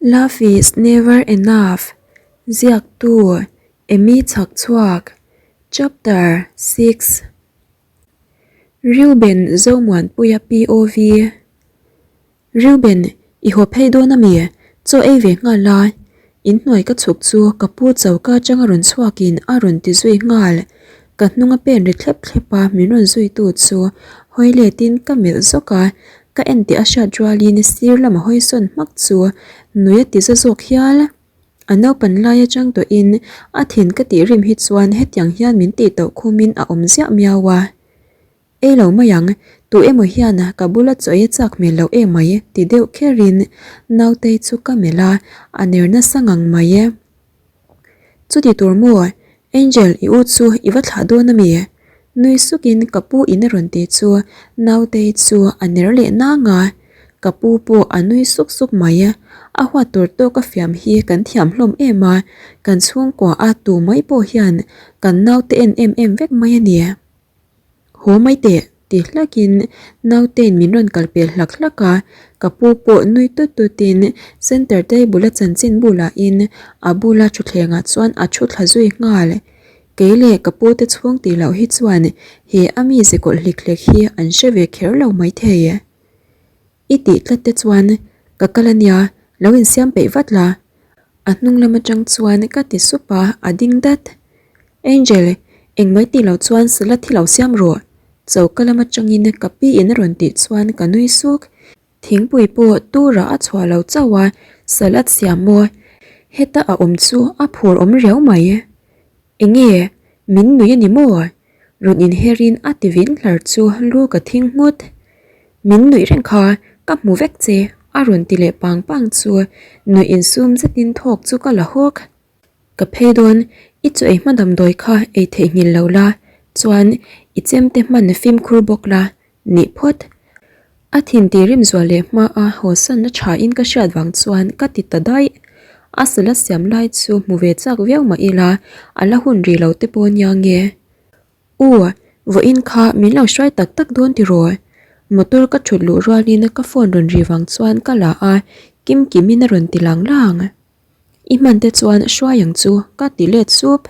Love is never enough Ziaktu Amy Chhakchhuak Chapter 6 Reuben Zomuanpuia POV Reuben, i haw phei dawn a mi? Chaw ei ve nghal la. Inhnuai ka chhuk chu ka pu choka atanga rawn chhuakin a rawn ti zui nghal. Ka hnunga pen ri thlep thlep a min rawn zuitu chu hawi letin ka melh zawk a, ka en tih a hriat rualin sir lama hawi sawn hmak chu nui a ti za zawk hial. A naupan lai atang tawhin a thin ka tih rim hi chuan hetiang hian min tih tauh khumin a awm ziah miau a. Ei lo mai ang, tu emaw hian ka bula chaw ei a chak hmel loh em mai ti deuh kherin Nautei chu ka melh a, a ner nasa ngang mai e. Chuti tur maw, Angel i u chu i va thlah dawn a mi? Nui sukin ka pu in a rawn ti chu Nautei chu a ner leh nang a, ka pu pawh a nui suk suk mai. A huat tur tawk a fiam hi kan thiam hlawm em a, kan chhungkua a tu mai pawh hian kan naute en em em vek mai a ni. Haw mai teh, ti hlakin nautein min rawn kal pel hlak hlak a, ka pu pawh nui tut tutin center table a chanchin bulahin a bula thutthlengah chuan a thu thla zui nghal. Kei leh ka pu te chhung tih loh hi chuan he a mize kawlh hlik hlek hi an hre ve kher lo maithei. I tih tlat te chuan ka kal a nia, lo insiam peih vat la. A hnung lam atang chuan ka ti sup a, a ding dat. Angel, engmai tih loh chuan salad hi lo siam rawh. Choka lam atangin ka pi in a rawn tih chuan ka nui suk. Thingpui pawh turah a chhuah lo chauh a, salad siam maw? Heta a awm chu a phur awm riau mai. Enge? Min nui a ni maw? Rawn inherin a ti vin hlar chu lu ka thing nghut. Min nuih reng kha, ka hmu vek che a rawn ti leh pang pang chu nuih insum zetin thawk chu ka la hawk. Ka phei dawn, i chaw ei hma damdawi kha ei theihnghilh lo la, chuan i chemte hman fimkhur bawk la, nih phawt. A thin ti rim zual leh hma a haw sanna tha in ka hriat vang chuan ka ti ta daih. A sala siam lai chu hmu ve chak viau mah ila a la hun ri lo te pawh nia nge. U, vawiin kha min lo hruai tak tak dawn tiraw? Motor ka thut luh rualin ka phone rawn ri vang chuan ka la a, Kim Kimin a rawn ti lang lang. I hman te chuan hruai ang chu ka ti let sup.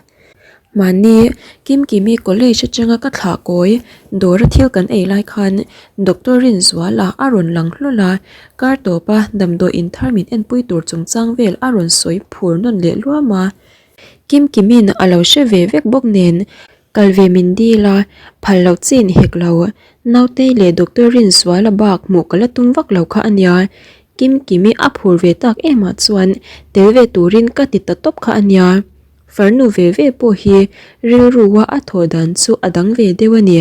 Mahni Kimkimi college atanga ka thlah kawi dawra thil kan ei lai khan Doctor Rinzuala a rawn lang hlawl a, kar tawpa damdawi inthar min enpui tur chungchang vel a rawn sawi phur nawn leh luam a. Kimkimin a lo hre ve vek bawk nen kal ve min dil a, phal loh chin hek lo. Nautei leh Doctor Rinzuala bak hmuh ka la tum vak lo kha a nia. Kimkimi a phur ve tak emah chuan tel ve turin ka ti ta tawp kha a nia. Farnu ve ve pawh hi rilrua a thawh dan chu a dang ve deuh a ni.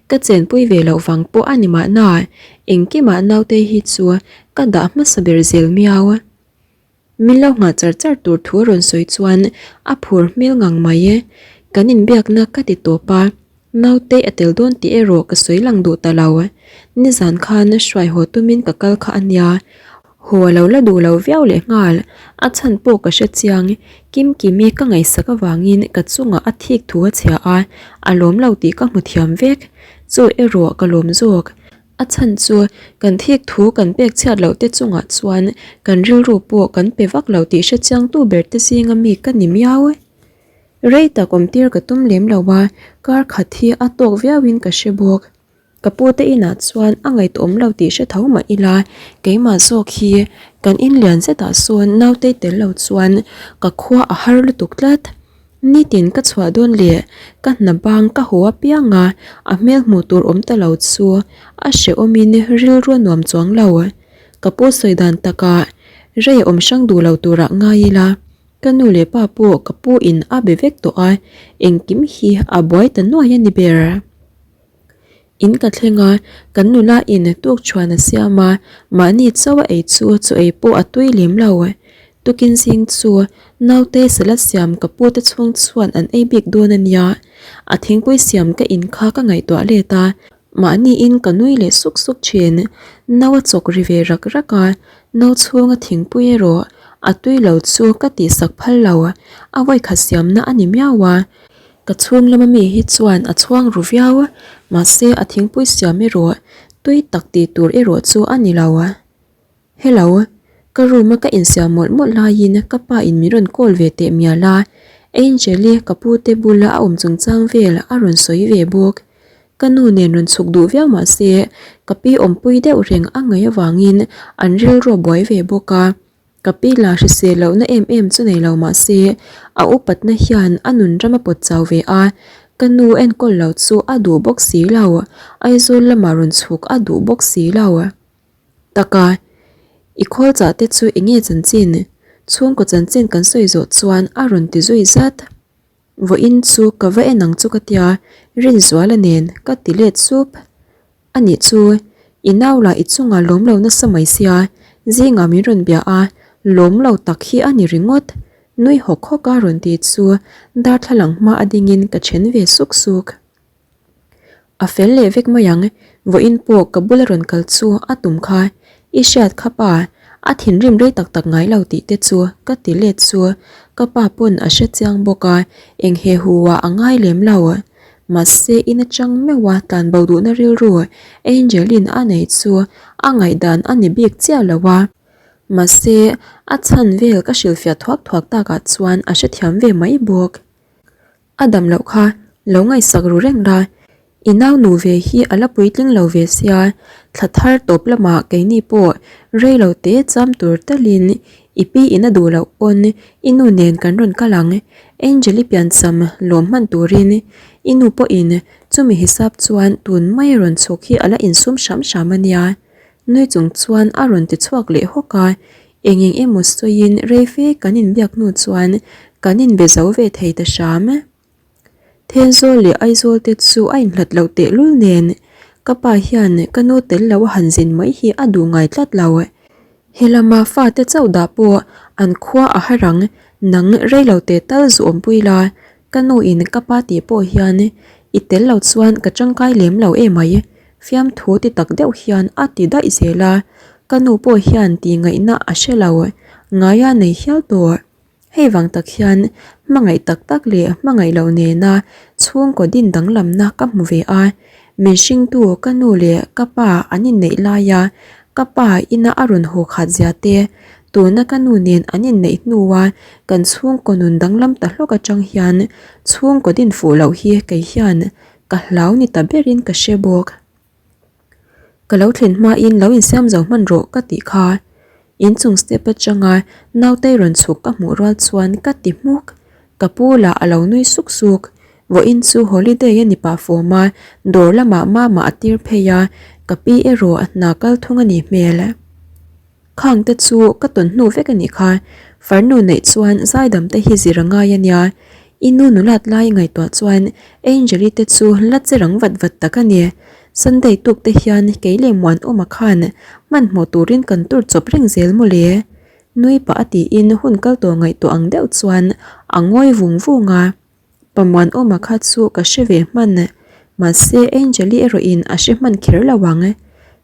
Ka chenpui ve loh vang pawh a ni mahna, engkimah nautei hi chu ka dah hmasa ber zel miau. Min lo nghah char char tur thu a rawn sawi chuan a phur hmel ngang mai e. Kan inbiakna ka ti tawp a, naute a tel dawn tih erawh ka sawi lang duh ta lo. Nizan khan hruai haw tumin ka kal kha a nia. Haw a lo la duh lo viau leh nghal, a chhan pawh ka hre chiang. Kimkimi ka ngaihsak avangin ka chungah a thik thu a chhia a, a lawm lo tih ka hmu thiam vek. Chu erawh ka lawm zawk. A chhan chu kan thik thu kan pek chhiat loh te chungah chuan kan rilru pawh kan pe vak lo tih hrechiangtu ber te zinga mi ka ni miau. Rei tak awm tir ka tum lem lo a, kar khat hi a tawk viauin ka hre bawk. Ka pu te inah chuan a ngaihtuahawm lo tih hre tho mah ila, keimah zawk hi kan inlian zetah sawn nautei tel lo chuan ka khua a har lutuk tlat. Nitin ka chhuah dawn leh ka hna bang ka haw apiang a, a hmel hmuh tur awm ta lo chu a hrehawmin rilru a nuam chuang lo. Ka pu sawi dan takah rei awm hrang duh lo turah ngai ila, ka nu leh pa pawh ka pu in a be vek tawh a, engkim hi a buai ta nuai a ni ber. In ka thleng a, kan nula in tuk chhuan a siam a, mahni chauh a ei chu chaw ei pawh a tui lem lo. Tukin zing chu naute salad siam ka pu te chhung chuan an ei bik dawn a nia, a thingpui siam ka in kha ka ngaihtuah let a, mahni in ka nui leh suk suk thin. Nau a chawk ri ve rak rak a, nau chhunga thingpui erawh a tui lo chu ka tihsak phal lo, a vawikhat siamna a ni miau a. Ka chhung lama mi hi chuan a chhuang ru viau a, mahse a thingpui siam erawh tui tak tih tur erawh chu a ni lo. Hello, Ka room a ka insiam mawlh mawlh laiin ka pa in min rawn call ve teh mial a, Angel-i ka pu te bula a awm chungchang vel a rawn sawi ve bawk. Ka nu nen rawn chhuk duh viau mah se ka pi awmpui deuh reng a ngaih avangin an rilru a buai ve bawk a. Ka pi la hrisel lohna em em chu nei lo mah se a upatna hian a nun ram a pawt chau ve a, ka nu enkawl lo chu a duh bawk si lo, Aizawl lamah rawn chhuk a duh bawk si lo. Taka, i khawl chah te chu eng nge chanchin? Chhungkaw chanchin kan sawi zawh chuan a rawn ti zui zat. Vawiin chu ka va en ang chu ka tia, Rinzuala nen ka ti let sup. Anih chu, i nau lah i chungah lawm lo nasa mai sia, zingah min rawn bia a, lawm lo tak hi a ni ringawt. Nui hawk hawk a rawn ti chu darthlalang hma a dingin ka then ve suk suk. A fel leh vek mai ang, vawiin pawh ka bula rawn kal chu a tum kha, i hriat kha pa, a thinrim rei tak tak ngai lo tih te chu ka ti let chu ka pa pawn a hre chiang bawk a, eng he hu ah a ngai lem lo. Mahse in atang meuh a tlanbo duhna rilru Angelin a nei chu a ngaihdan a ni bik chiah lo a, mahse a chhan vel ka hrilhfiah thuak thuak takah chuan a hrethiam ve mai bawk. A dam loh kha lo ngaihsak ru reng la, i nau nu ve hi a la puitling lo ve sia, thla thar tawp lamah keini pawh rei lo te cham tur talin i pi in a duh loh pawn i nu nen kan rawn kal ang, Angel-i piancham lawm hman turin i nu pawhin chumi hisap chuan tun mai rawn chhuk hi a la insum hram hram a nia. Nui chung chuan a rawn ti chhuak leh hawk a, Eng eng emaw sawiin rei fe kan inbiak hnu chuan kan inbe zo ve thei ta hram. Thenzawl leh Aizawl te chu a inhlat loh tehlul nen ka pa hian ka nu tel lo a han zin mai hi a duh ngai tlat lo. He lama fate chauh dah pawh an khua a har ang, nang rei lo teh tal zu awmpui la, ka nu in ka pa tih pawh hian i tel lo chuan ka tangkai lem lo emai. Fiamthu ti tak deuh hian a ti daih zel a, ka nu pawh hian tih ngaihna a hre lo, ngaia nei hial tawh. Hei vang tak hian hmangaih tak tak leh hmangaih loh nena chhungkaw din danglamna ka hmu ve a, min hringtu ka nu leh ka pa an inneih laia ka pa ina a rawn haw khat zia te, tuna ka nu nen an inneih hnua kan chhungkaw nun danglam ta hlawk atang hian chhungkaw din fuh loh hi kei hian Ka hlau ni ta berin ka hre bawk. Ka lo thlen hmain lo insiam zo hman rawh ka tih kha. Inchung step atanga nautei rawn chhuk ka hmuh rual chuan ka ti hmuk. Ka pu lah a lo nui suk suk. Vawiin chu holiday a ni pah fawm a, dawr lamah mama a tir phei a, ka pi erawh a hna kal thung a nih hmel. Khang te chu ka tawn hnu vek a nih kha, farnu neih chuan zaidam te hi zir a ngai a nia. I nu nulat lai ngaihtuah chuan Angel-i te chu la che rang vat vat tak a ni. Sunday tuk te hian kei leh Muanawma khan hmanhmawh turin kan tur chawp reng zel maw le? Nui pah a tiin hun kal tawh ngaihtuah ang deuh chuan a ngawi vung vung a. Pamuanawma kha chu ka hre ve hman, mahse Angel-i erawhin a hre hman kher lo ang.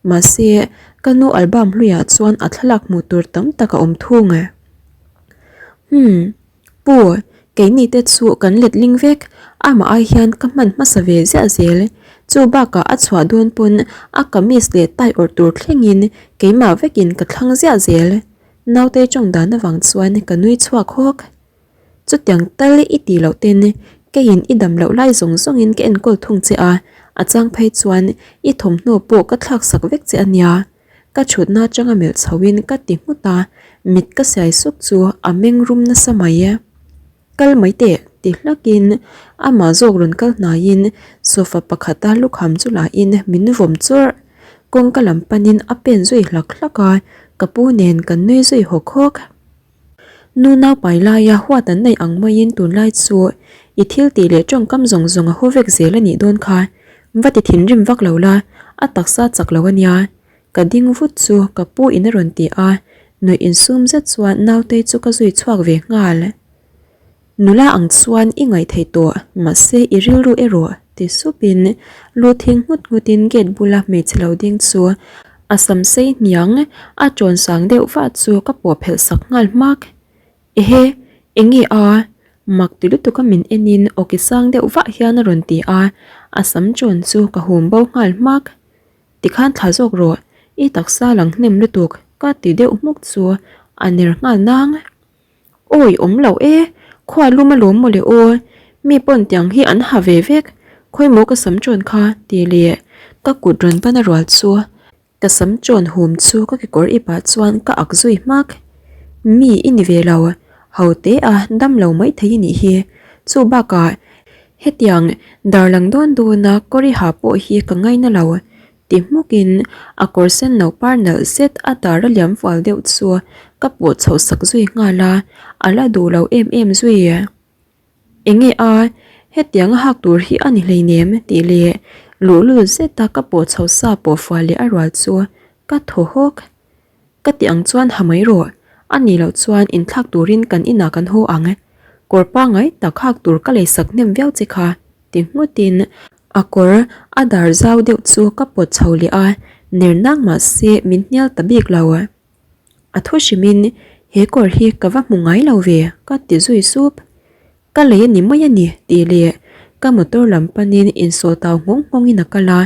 Mahse, ka nu album hluiah chuan a thlalak hmuh tur tam tak a awm thung. Hmm, pu, keini te chu kan letling vek, amah ai hian ka hman hmasa ve ziah zel. Chu bakah a chhuah dawn pawn a kamis leh tie awrh tur thlengin keimah vekin ka thlang ziah zel. Naute tawng dan avang chuan ka nui chhuak hawk. Chutiang tal i tih loh ten keiin i dam loh lai zawng zawngin ka enkawl thung che a, a chang phei chuan i thawmhnaw pawh ka thlak sak vek che a nia. Ka thutna atanga melh chhoin ka ti nghut a, mit ka siai suk chu a meng rum nasa mai e. Kal mai teh ti hlakin amah zawk rawn kal hnaiin sofa pakhata lukham chu lahin min vawm chawrh. Kawngka lam panin a pen zui hlak hlak a, ka pu nen kan nui zui hawk hawk. Nu naupai laia huat an neih ang maiin tunlai chu i thil tih leh tawngkam zawng zawng a haw vek zel a nih dawn kha. Va ti thinrim vak lo la, a taksa chak lo a nia. Ka ding vut chu ka pu in a rawn ti a, nuih insum zet chuan nautei chu ka zui chhuak ve nghal. Nula ang chuan i ngaih theih tawh, mahse i rilru erawh ti supin lu thing nghut nghutin gate bula hmeichhe lo ding chu a sam sei hniang a tawn sang deuh vah chu ka pawh phelh sak nghal hmak. Ehe, enge a? Mak ti lutuka min enin awki sang deuh vah hian a rawn ti a, a sam tawn chu ka hum bo nghal hmak. Tikhan thla zawk rawh, i taksa lang hnem lutuk ka ti deuh hmuk chu a ner nghal nang. Awi awm lo e, khua lum alawm mawle aw, mi pawn tiang hi an ha ve vek, khawimaw ka sam ṭawn kha tih leh ka kut rawn ban a rual chu ka sam ṭawn hum chu ka kekawr ipah chuan ka ak zui hmak. Mi i ni ve lo, ho te a dam lo maithei i nih hi, chu bakah hetiang darlang dawn dawna kawr i ha pawh hi ka ngaina lo Ti hmukin a kawr sen no par nalh zet a dar a liam fual deuh chu ka pawh chhoh sak zui nghal a, a la duh lo em em zui. Enge a, hetiang a hak tur hi a ni hleinem tih leh luhlul zeta ka pawh chhoh sa pawh fual leh a rual chu ka thaw hawk. Ka ti ang chuan ha mai rawh, a nih loh chuan inthlak turin kan inah kan haw ang. Kawr pangngai tak hak tur ka leisak hnem viau che kha ti nghutin a kawr a dar zau deuh chu ka pawt chho leh a, ner nang mah se min hnial ta bik lo. A thu hrimin he kawr hi ka va hmu ngai lo ve ka ti zui sup. Ka lei a ni mai a ni tih leh ka motor lam panin insawh tau nghawng nghawngin a kal a,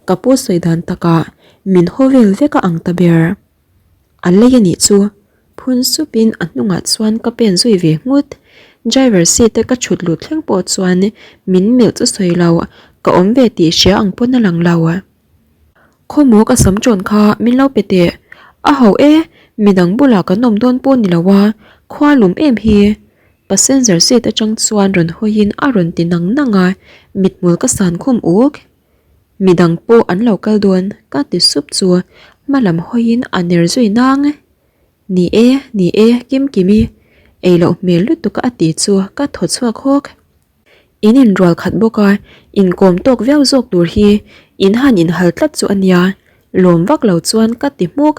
ka pu sawi dan takah min haw vel vek a ang ta ber. A lei a nih chu phun supin a hnungah chuan ka pen zui ve nghut. Driver seat a ka thut lut thleng pawh chuan min melh chu sawi lo, ka awm ve tih hria ang pawn a lang lo. Khawmaw ka sam ṭawn kha min lo pe teh. A ho e, midang bulah kan awm dawn pawh ni lo a, khua lum em hi. Passenger seat aṭang chuan rawn hawiin a rawn ti nang nang a, mithmul ka san khum uk. Midang pawh an lo kal dawn ka ti sup chu hma lam hawiin a ner zui nang. Ni e, ni e, Kimkimi, ei loh hmel lutuk a a ti chu ka thaw chhuak hawk. In inrual khat bawk a, inkawm tawk viau zawk tur hi in han inhal tlat chu a nia, lawm vak lo chuan ka ti hmuk.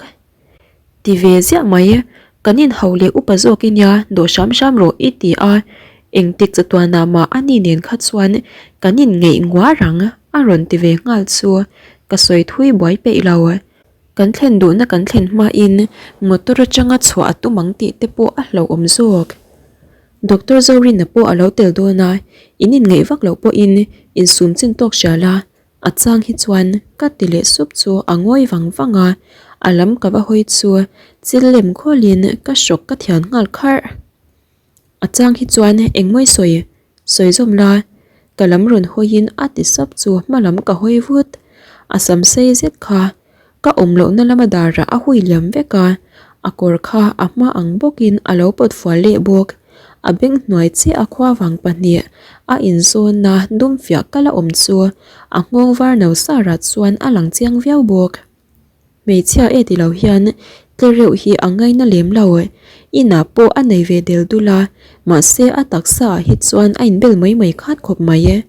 Ti ve ziah mai, kan inhau leh upa zawk i nia, dawh hram hram rawh i ti a, engtik chatuanah mah a ni nen kha chuan kan inngeih nguar ang a rawn ti ve nghal chu ka sawi thui buai peih lo. Kan thlen duhna kan thlen hmain motor atanga chhuah a tum ang tih te pawh a hlauhawm zawk. Doctor Zorina pawh a lo tel dawn a, in inngeih vak loh pawhin insum chin tawk hria la, a chang hi chuan ka ti leh sup chu a ngawi vang vang a, a lam ka va hawi chu chil lem khawlin ka hrawk ka thian nghal kharh. A chang hi chuan engmawi sawi sawi zawm la, ka lam rawn hawiin a ti sap chu hma lam ka hawi vut, a sam sei zet kha Ka awm lohna lama darah a hui liam vek a, a kawr kha a hma ang bawkin a lo pawt fual leh bawk. A beng hnuai chiah a khuavang pahnih a inzawnna dum fiah kal a awm chu a nghawng var no sarah chuan a lang chiang viau bawk. Hmeichhia e ti lo hian tle reuh hi a ngaina lem lo. Inah pawh a nei ve del dul a, mahse a taksa ah hi chuan a inbel mai mai khat khawp mai.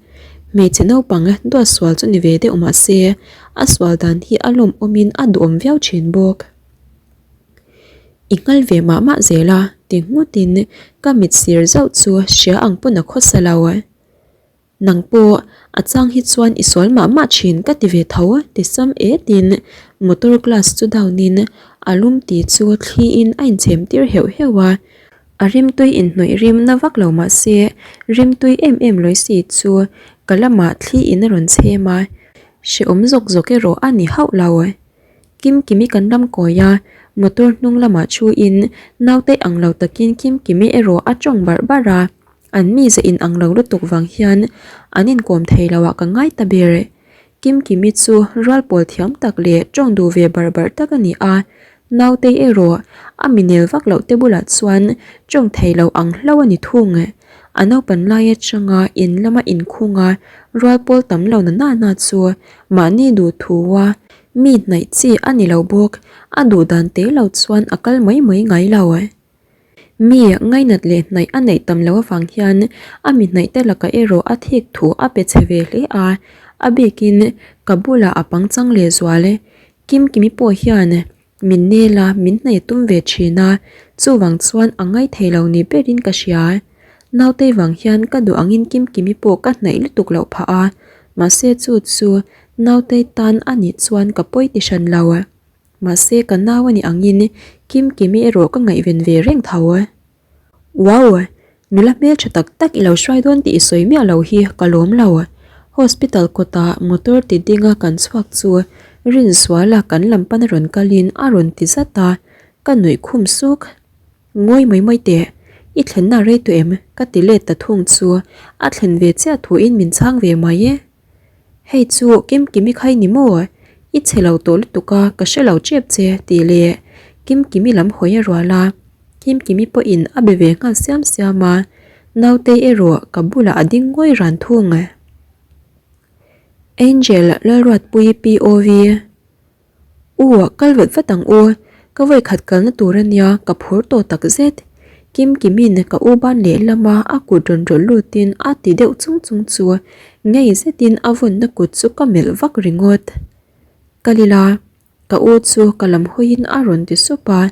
Hmeichhe naupang duat sual chu ni ve deuh mah se, a sual dan hi a lawmawmin a duhawm viau thin bawk. I nghal ve mah mah zel a, ti nghutin ka mit sir zauh chu hria ang pawn a khawsa lo. Nang pawh a chang hi chuan i sual mah mah thin ka ti ve tho ti sam etin motor glass chu down in a lum ti chu thli in a inchhem tir heuh heuh a. A rimtui inhnawih rim na vak lo mah se, rimtui em em lawi si chu ka lamah thli in a rawn chhem a, hrehawm zawk zawk erawh a ni hauh lo. Kimkimi kan ram kawi a, motor hnung lamah thu in naute ang lo takin Kimkimi erawh a tawng barh barh a, an mize in ang lo lutuk vang hian an inkawm thei lo ah ka ngai ta ber. Kimkimi chu rual pawl thiam tak leh tawng duh ve barh barh tak a ni a, Nautei erawh a minel vak loh te bulah chuan tawng thei lo ang hlo a ni thung. A naupan lai atanga in lama inkhung a rual pawl tam lo na na na chu mahni duh thu a mi hnaih chi a ni lo bawk, a duh dan te lo chuan a kal mai mai ngai lo. Mi ngainat leh hnaih a neih tam loh avang hian a mi hnaih te lakah erawh a thik thu a pe chhe ve hle a, a bikin ka bulah a pangchang leh zual. Kimkimi pawh hian min nel a, min hnaih tum ve thin a, chuvang chuan a ngai thei lo ni berin ka hria. Nautei vang hian ka duh angin Kimkimi pawh ka hnaih lutuk loh phah a, mahse chu chu Nautei tan a nih chuan ka pawi ti hran lo. Mahse ka nau a nih angin Kimkimi erawh ka ngaihven ve reng tho. Wow! Nula hmeltha tak tak i lo hruai dawn tih i sawi miah lo hi ka lawm lo. Hospital kawtah motor ti dinga kan chhuak chu Rinzuala kan lam pana rawn kalin a rawn ti zat a, ka nuih khum suk. Ngawi mai mai teh, i thlenna rei tawh em? ka ti let ta thung chu a thlen ve chiah thuin min chhang ve mai e. Hei chu Kimkimi khai ni maw? I chhe lo tawh lutuk a, ka hre lo tep che tih leh Kimkimi lam hawi a rual a, Kimkimi pawhin a be ve nghal siam siam a, Nautei erawh ka bulah a ding ngawi ran thung. Angel Lalruatpuii POV. U, kal vat vat ang u, ka vawi khat kalna tur a nia, ka phur tawh tak zet. Kimkimin ka u ban lehlama a kut rawn rawlh lutin a ti deuh chung chung chu ngei zetin a vawnna kut chu ka melh vak ringawt. Kal ila, ka u chu ka lam hawiin a rawn ti sup a,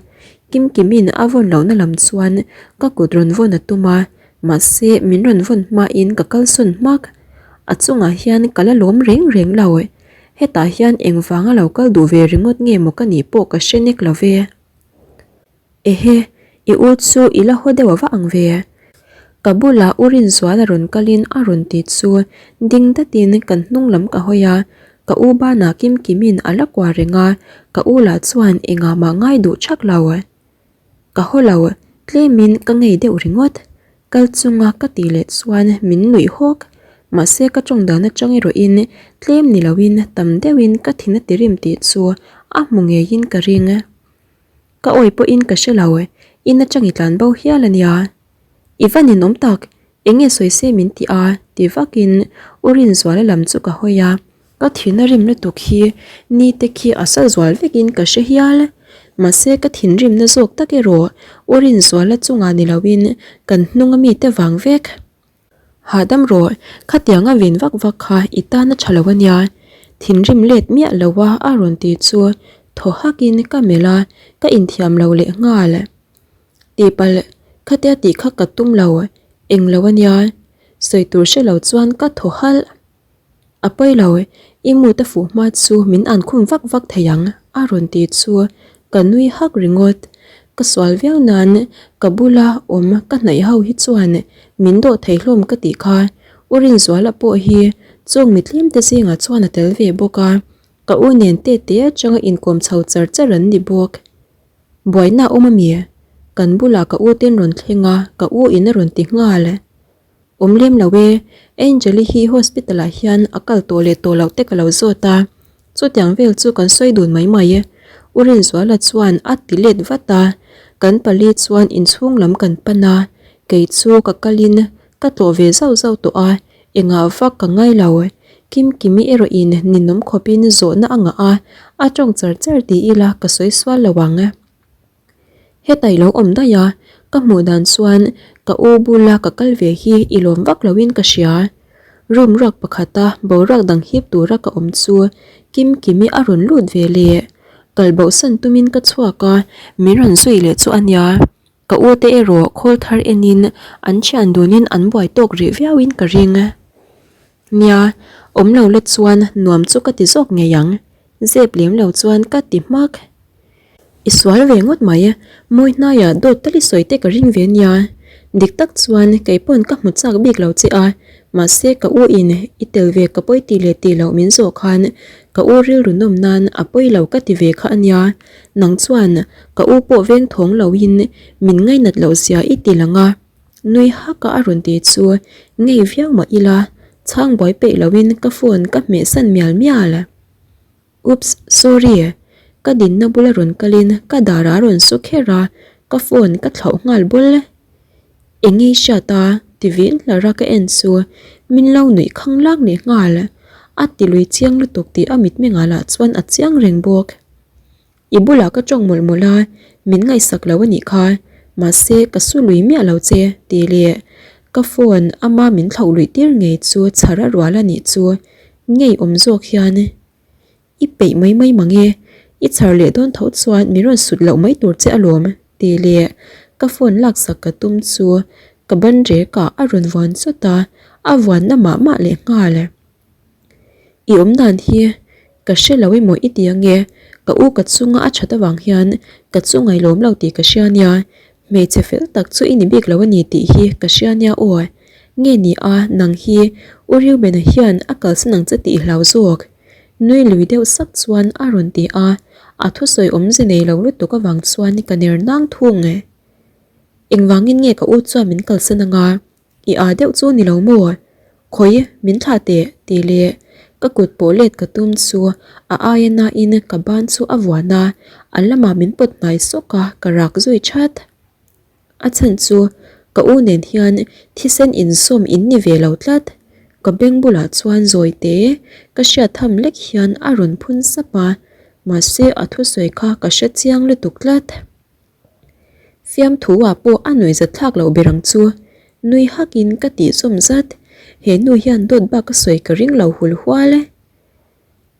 Kimkimin a vawn lohna lam chuan ka kut rawn vawn a tum a, mahse min rawn vawn hmain ka kalsawn hmak. A chungah hian ka la lawm reng reng lo. Hetah hian engvanga lo kal duh ve ringawt nge maw ka nih pawh ka hre nek lo ve. Ehe, i u chu i la haw deuh ava ang ve. Ka bulah u Rinzuala rawn kalin a rawn ti chu ding datin kan hnung lam ka hawi a, ka u banah Kimkimin a la kuah reng a, ka u lah chuan engah mah ngai duh thak lo. Ka haw lo, tlemin ka ngei deuh ringawt. Kal chunga ka tih leh chuan min nuih hawk. Mahse ka tawng dan atang erawhin tlem ni loin tam deuhin ka thin a ti rim tih chu a hmu ngeiin ka ring. Ka awi pawhin ka hre lo, in atang i tlan bo hial a nia. I va ninawm tak, eng nge sawi se min ti a? ti vakin U Rinzuala lam chu ka hawi a. Ka thin a rim lutuk hi ni te khi a sa zual vekin ka hre hial. Mahse ka thinrimna zawk tak erawh U Rinzuala chungah ni loin kan hnunga mite vang vek. Hahdam rawh, khatianga vin vak vak kha i tan a tha lo a nia. Thinrim let miah lo a a rawn ti chu thaw hakin ka melh a, ka inthiam lo leh nghal. Tihpalh, khatia tih kha ka tum lo, eng lo a nia. Sawi tur hre lo chuan ka thaw halh. A pawi lo, i mood a fuh hma chu min an khum vak vak thei ang a rawn ti chu ka nui hak ringawt. Ka sual viau nan ka bula awm ka hnaih ho hi chuan min dawh thei hlawm ka tih kha. U Rinzuala pawh hi chawng mitlim te zingah chuan a tel ve bawk a, ka u nen tete atanga inkawm chho char char an ni bawk. Buaina a awm a mi? Kan bulah ka u ten rawn thleng a, ka u in a rawn ti nghal. Awm lem lo e, Angel-i hi hospital ah hian a kal tawh leh tawh loh te ka lo zawt a, chutiang vel chu kan sawi dun mai mai. U Rinzuala chuan a ti let vat a, kan pali chuan inchhung lam kan pan a, kei chu ka kalin ka tlawh ve zauh zauh tawh a, engah vak ka ngai lo. Kimkimi erawhin ninawm khawpin zawhna a ngah a, a tawng char char ti ila ka sawi sual lo ang. Heta i lo awm daih a, ka hmuh dan chuan ka u bula ka kal ve hi i lawm vak loin ka hria. Room ruak pakhata boruak dang hip tura ka awm chu Kimkimi a rawn lut ve leh. Kal bohsan tumin ka chhuak a, min rawn zui leh chu a nia. Ka u te erawh khawl thar enin an thian dunin an buai tawk rih viauin ka ring. Nia, awm lo la chuan nuam chu ka ti zawk ngei ang. Zep lem lo chuan ka ti hmak. I sual ve ngawt mai, mawi hnaiah dawt tal i sawi te ka ring ve nia. Dik tak chuan kei pawn ka hmu chak bik lo che a, mahse ka u in i tel ve ka pawi ti leh ti loh min zawh khan ka u rilru nawm nan a pawi lo ka ti ve kha a nia. Nang chuan ka u pawh veng thawng loin min ngainat loh zia i ti lang a, nui hak a a rawn ti chu ngei viau mah ila chhang buai peih loin ka phone ka hmeh san mial mial. Oops, sorry. Ka dinna bula rawn kalin ka dar a rawn su kher a, ka phone ka thlauh nghal bul. Eng nge i hriat a? ti vin hlar a ka en chu min lo nuih khang lak leh nghal. A ti lui chiang lutuk tih a mitmengah lah chuan a chiang reng bawk. I bulah ka tawng mawlh mawlh a, min ngaihsak lo a nih kha, mahse ka su lui miah lo che tih leh ka phone ama min thlauh luih tir ngei chu chhar a rual a nih chu ngei awm zawk hian i peih mai mai mang e, i chhar leh dawn tho chuan min rawn sut loh mai tur che alawm tih leh ka phone laksak ka tum chu ka ban rek ah a rawn vuan chawt a, a vuanna mah mah leh nghal. I awm dan hi ka hre lo emaw i ti ange, ka u ka chunga a that avang hian ka chu ngailawm lo tih ka hria nia, hmeichhe fel tak chu i ni bik lo a ni tih hi ka hria nia aw. Nge ni a, nang hi U Reuben-a hian a kalsan ang che tih i hlau zawk. Nui lui deuh sak chuan a rawn ti a, a thusawi awmze nei lo lutuk avang chuan ka ner nang thung. Engvangin nge ka u chuan min kalsan anga? I aa deuh chu ni lo maw? Khawi, min thlah teh, tih leh ka kut pawh let ka tum chu a aia nain ka ban chu a vuan a, a lamah min pawt hnai sawk a, ka rak zui that. A chhan chu ka u nen hian thisen insawm in ni ve lo tlat. Ka beng bulah chuan zawi te ka hriat tham lek hian a rawn phun sap a, mahse a thusawi kha ka hre chiang lutuk tlat. Fiamthu ah pawh a nuih zat thlak loh ber ang chu. Nui hakin ka tih zawm zat. He nu hian dawt bak a sawi ka ring lo hul hual e.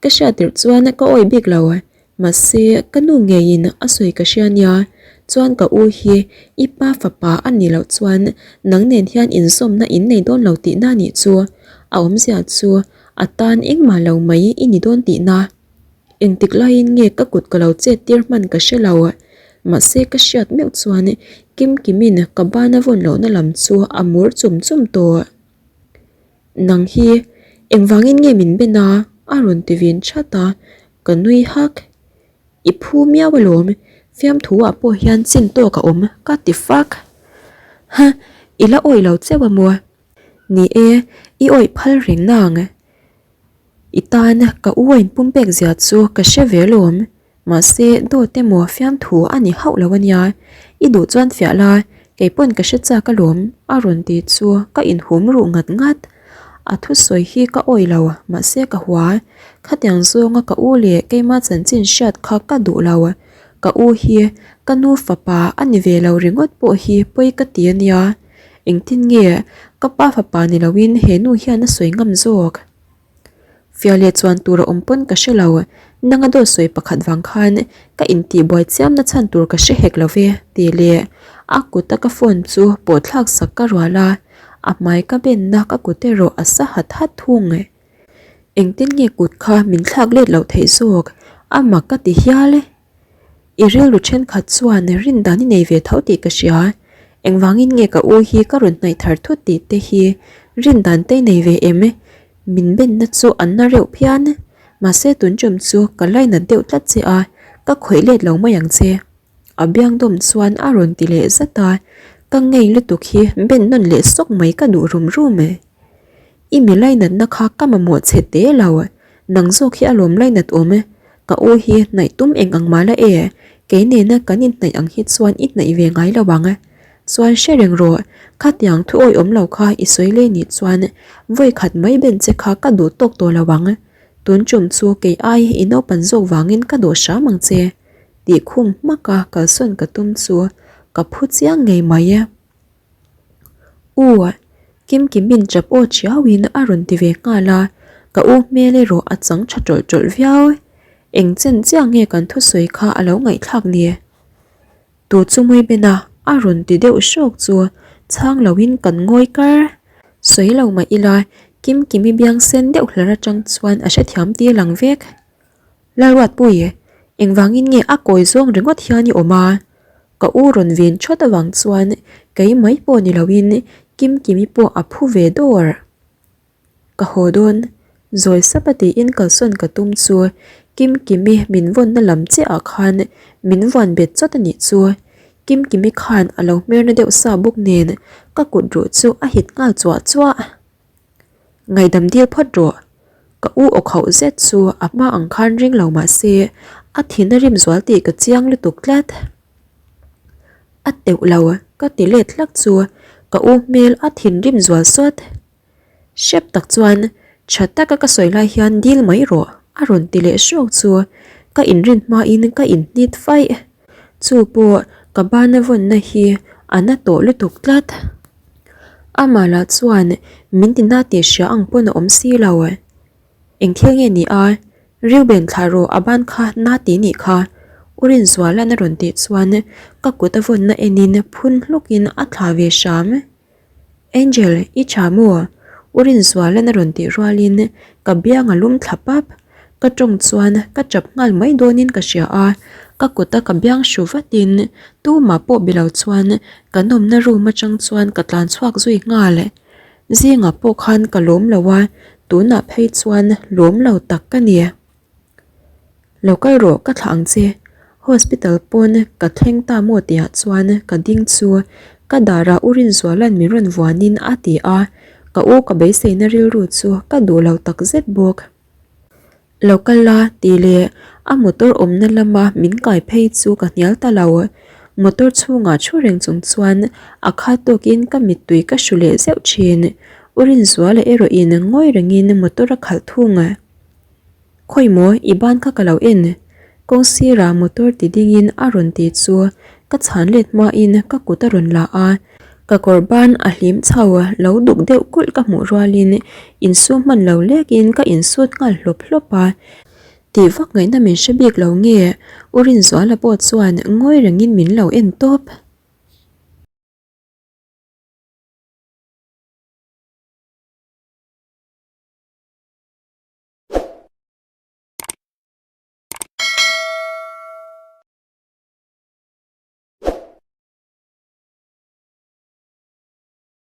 Ka hriat tirh chuan ka awih bik lo. Mahse ka nu ngeiin a sawi ka hria nia. Chuan ka u hi i pa fapa a nih loh chuan nang nen hian inzawmna in nei dawn lo tihna nih chu. A awmzia chu a tan engmah lo mai i ni dawn tihna. Engtik laiin nge ka kut ka lo chet tir hman ka hre lo. Mahse ka hriat meuh chuan Kimkimin ka ban a vawn lohna lam chu a mur chum chum tawh. Nang hi engvangin nge min ben a? a rawn ti vin that a, ka nui hak. I phu miau alawm, fiamthu ah pawh hian chin tawk a awm ka ti fak. Huh, i la awih lo cheu a maw? Ni e, i awih phal reng nang. I tan ka u a inpumpek zia chu ka hre ve lawm, mahse dawt emaw fiamthu a ni hauh lo ania, i duh chuan fiah la, kei pawn ka hre chak alawm a rawn ti chu ka inhum ruh ngat ngat. A thusawi hi ka awih lo, mahse ka hua, khatiang zawnga ka u leh keima chanchin hriat kha ka duh lo, ka u hi ka nu fapa a ni ve lo ringawt pawh hi pawi ka ti ania. Engtin nge ka pa fapa ni loin he nu hian a sawi ngam zawk? Fiah leh chuan tur a awm pawn ka hre lo, nanga dawt sawi pakhat vang khan ka intihbuai chiamna chhan tur ka hre hek lo ve tih leh a kuta ka phone chu pawh thlak sak ka rual a, a hmai ka benna ka kut erawh a sa hat hat thung. Engtin nge kut kha min thlak let loh theih zawk? A mak ka ti hial e. I rilru thenkhat chuan rin dan i nei ve tho tih ka hria. Engvangin nge ka u hi ka rawn hnaih thar thut tih te hi rin dan te i nei ve em? Min benna chu an na reuh phian. Mahse tun tum chu ka lainat deuh tlat che a, ka khawih let lo mai ang che. A biang dawm chuan a rawn ti leh zat a, ka ngei lutuk hi ben nawn leh sawk mai ka duh rum rum e. I mi lainatna kha ka mamawh chhe te lo, nang zawk hi a lawm lainat awm e, ka u hi hnaih tum eng ang mah la e, kei nena kan inhnaih ang hi chuan i hnaih ve ngai lo ang. Chuan hre reng rawh, khatiang thu awihawm lo kha i sawi leh nih chuan vawi khat mai ben che kha ka duh tawk tawh lo ang, tun tum chu kei ai i naupan zawk vangin ka duh hram ang che, tih khum hmaka kalsawn ka tum chu ka phu chiang ngei mai e. U Kimkimin chap aw chiauin a rawn ti ve nghal a, ka u hmel erawh a chang tha tawlh tawlh viau. Eng chen chiah nge kan thusawi kha a lo ngaihthlak ni? Tu chu Muibena a rawn ti deuh hrawk chu chhang loin kan ngawi kar. Sawi lo mah ila Kimkimi biang sen deuh hlar atang chuan a hrethiam tir lang vek. Lalruatpui, engvangin nge a kawi zawng ringawt hian i awm a? Ka u rawn ven thawt avang chuan kei mai pawh ni loin Kimkimi pawh a phu ve dawr. Ka haw dawn, zawi sap a tiin kalsawn ka tum chu Kimkimi min vawnna lam chiah ah khan min vuan bet chawt a nih chu. Kimkimi khan a lo hmerna deuh sa bawk nen ka kut ruh chu a hit nghal chuah chuah. Ngaihdam dil phawt rawh. Ka u aw khauh zet chu a hma ang khan ring lo mah se a thin a rim zual tih ka chiang lutuk tlat. A teuh lo ka ti let hlak chu ka u hmel a thinrim zual sawt. Hrep tak chuan tha taka ka sawi lai hian dil mai rawh a rawn ti leh hrawk chu ka inrin hmain ka inhnit faih. Chu pawh ka bana vawnna hi a na tawh lutuk tlat. Amah lah chuan min ti na tih hria ang pawn a awm si lo. Eng thil nge ni a, Reuben thlah rawh a ban kha na ti nih kha U Rinzuala'n a rawn tih chuan ka kut a vawnna enin phun hlukin a thlah ve hram. Angel, i tha maw? U Rinzuala'n a rawn tih rualin ka biang a lum thla pap. Ka tawng chuan ka tap nghal mai dawnin ka hria a, ka kuta ka biang hru vatin tumah pawh be lo chuan kan awmna room atang chuan ka tlan chhuak zui nghal. Zingah pawh khan ka lawm lo a, tunah phei chuan lawm lo tak ka ni. Lo kal rawh ka thlah ang che, hospital pawn ka thleng ta maw tihah chuan ka ding chu Ka darah U Rinzuala'n min rawn vuanin a ti a, ka u ka beiseina rilru chu ka duh lo takzet bawk. Lo kal la tih leh a motor awmna lama min kai phei chu ka hnial ta lo. Motor chhungah thu reng chung chuan a khat tawkin ka mittui ka hru leh zeuh thin. U Rinzuala erawhin ngawi rengin motor a khalh thung. Khawi maw i ban kha ka lo en? Kawng sirah motor ti dingin a rawn ti chu ka chhan let hmain ka kut a rawn la a, ka kawr ban a hlim chho lo duk deuh kulh ka hmuh rualin insum hman lo lekin ka insut nghal hlawp hlawp a. Tih vak ngaihna min hre bik lo nge? U Rinzuala pawh chuan ngawi rengin min lo en tawp.